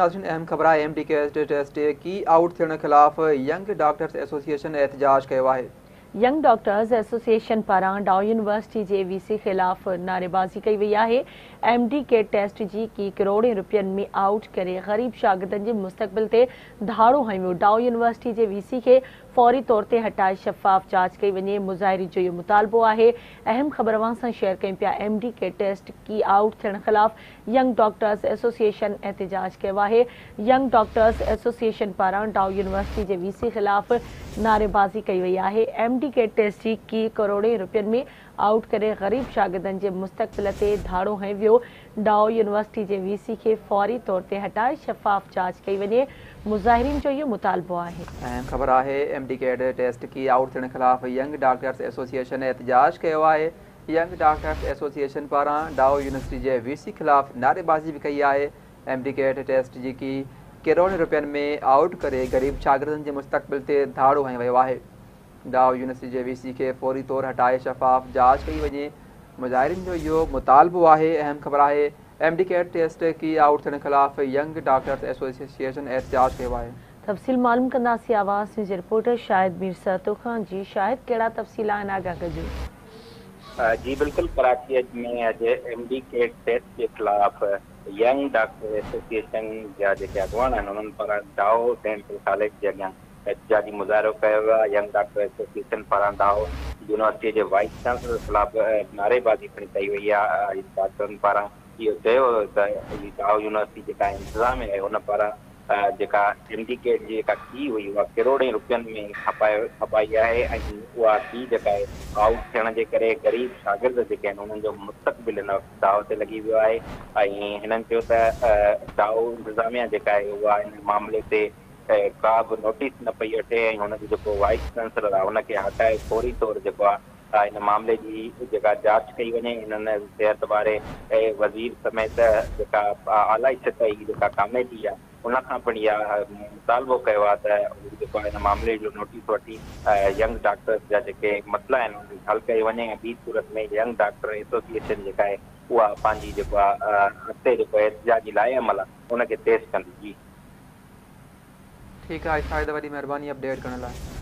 ناظرين اهم خبر آهي M D CAT test key out ٿيڻ خلاف ينگ ڊاڪٽرز ايسوسيئيشن احتجاج ڪيو آهي. ينگ ڊاڪٽرز ايسوسيئيشن پاران ڊائو يونيورسٽي جي وي سي خلاف نعريبازي ڪئي وئي آهي. ايم ڊي ڪيٽ ٽيسٽ جي ڪي ڪروڙين رپين ۾ آئوٽ ڪري غريب شاگردن جي مستقبل تي ڌاڙو هنيو ويو. ڊائو يونيورسٽي جي وي سي کي فوري طور تي هٽائي شفاف جاچ ڪئي وڃي، مظاهرين جو اهو مطالبو آهي. اهم خبر اوهان سان شيئر ڪيون پيا M D CAT test key out ٿيڻ خلاف ينگ ڊاڪٽرز ايسوسيئيشن احتجاج ڪيو آهي. ينگ ڊاڪٽرز ايسوسيئيشن پاران ڊائو يونيورسٽي جي وي سي خلاف نعريبازي ڪئي وئي آهي. ايم ڊي ڪيٽ ٽيسٽ جي ڪي ڪروڙين رپين ۾ آئوٽ ڪري غريب شاگردن جي مستقبل تي ڌاڙو هنيو ويو. ڊائو يونيورسٽي جي وي سي کي فوري طور تي هٽائي شفاف جاچ ڪئي وڃي، مظاهرين جو اهو مطالبو آهي. اهم خبر آهي M D CAT test key out ٿيڻ خلاف ينگ ڊاڪٽرز ايسوسيئيشن احتجاج ڪيو آهي. ينگ ڊاڪٽرز ايسوسيئيشن پاران ڊائو يونيورسٽي جي وي سي خلاف نعريبازي به ڪئي آهي. ايم ڊي ڪيٽ ٽيسٽ جي ڪي ڪروڙين رپين ۾ آئوٽ ڪري غريب شاگردن جي مستقبل تي ڌاڙو هنيو ويو آهي. ڊائو يونيورسٽي جي وي سي کي فوري طور هٽائي شفاف جاچ ڪئي وڃي، مظاهرين جو اهو مطالبو آهي. اهم خبر آهي M D CAT test key out ٿيڻ خلاف ينگ ڊاڪٽرز ايسوسيئيشن احتجاج ڪيو آهي. تفصيل معلوم ڪنداسين آواز نيوز جي رپورٽر شاهد مير سهتو کان. جي شاهد ڪهڙا تفصيل آهن آگاهه ڪجو. جي بلڪل ڪراچي ۾ اڄ ايم ڊي ڪيٽ ٽيسٽ جي خلاف ينگ ڊاڪٽر ايسوسيئيشن جا جيڪي اڳواڻ آهن انهن پاران ڊائو ڊينٽل ڪاليج جي اڳيان احتجاجي مظاهرو ڪيو ويو آهي. ينگ ڊاڪٽر ايسوسيئيشن پاران ڊائو يونيورسٽي جي وائيس چانسلر خلاف نعريبازي پڻ ڪئي وئي آهي. ڊاڪٽرن پاران اهو چيو ويو ته هي ڊائو يونيورسٽي جيڪا انتظاميه آهي ان پاران جيڪا ايم ڊي ڪيٽ جي جيڪا ڪي هئي اها ڪروڙين رپين ۾ کپائي آهي ۽ اها ڪي جيڪا آهي آئوٽ ٿيڻ جي ڪري غريب شاگرد جيڪي آهن انهن جو مستقبل هن وقت داء تي لڳي ويو آهي ۽ هنن چيو ته ڊائو انتظاميه جيڪا آهي اها ان معاملي تي ڪا به نوٽيس نه پئي وٺي ۽ هن جو جيڪو وائيس چانسلر آهي ان کي هٽائي فوري طور جيڪو آهي ان معاملي جي جيڪا جاچ ڪئي وڃي. هنن صحت واري وزير سميت جيڪا اعليٰ سطحي جيڪا ڪاميٽي آهي ان کان پڻ اها مطالبو ڪيو آهي ته هو جيڪو آهي ان معاملي جو نوٽيس وٺي ينگ ڊاڪٽرز جا جيڪي مسئلا آهن انهن کي حل ڪيو وڃي ۽ ٻي صورت ۾ ينگ ڊاڪٽر ايسوسيئيشن جيڪا آهي اها پنهنجي جيڪو آهي اڳتي جيڪو احتجاجي لائحه عمل آهي ان کي تيز ڪندي. جي. ٺيڪ آهي شاهد وڏي مهرباني اپڊيٽ ڪرڻ لاء.